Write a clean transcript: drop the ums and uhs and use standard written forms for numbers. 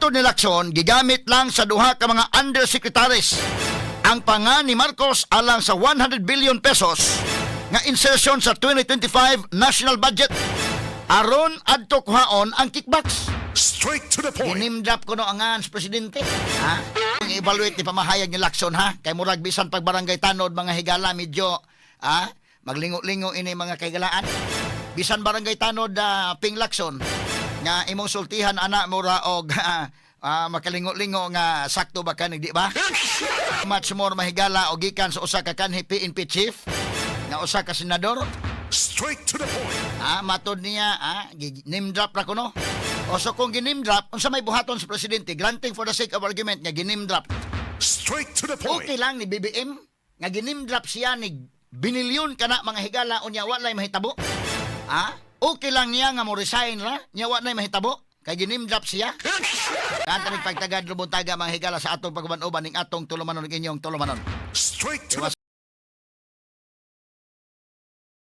Matod ni Lacson, gigamit lang sa duha ka mga undersecretaries ang panga ni Marcos alang sa ₱100 billion nga insertion sa 2025 national budget aron adto kuhaon ang kickbacks. Straight to the point. Gi-name drop kuno ang ngan sa presidente. Ha? Ang evaluate ni pamahayag ni Lacson, ha. Kay murag bisan pag barangay tanod, mga higala, medyo maglingo-lingo ini, mga kahigalaan. Bisan barangay tanod Ping Lacson nga imong sultihan ana, mura og makalingo-lingo nga sakto ba kanig, di ba? Much more, mahigala, og gikan sa usa ka kanhi PNP chief nga usa ka senador. Straight to the point. Ah, matod niya, name drop ra kuno. O so kung gi-name drop, unsa may buhaton sa presidente? Granting for the sake of argument nga gi-name drop. Straight to the point. Okay lang ni BBM nga gi-name drop siya ni binilyon kana, mga higala, unya walay mahitabo? Ah? Okay lang niya nga mo resign ra, nya wa nay mahitabo kay gi-name drop siya? Kanta pagtagad lubong taga, mga higala, sa atong pag-uban-uban ning atong tulumanon, inyong tulumanon. Straight to the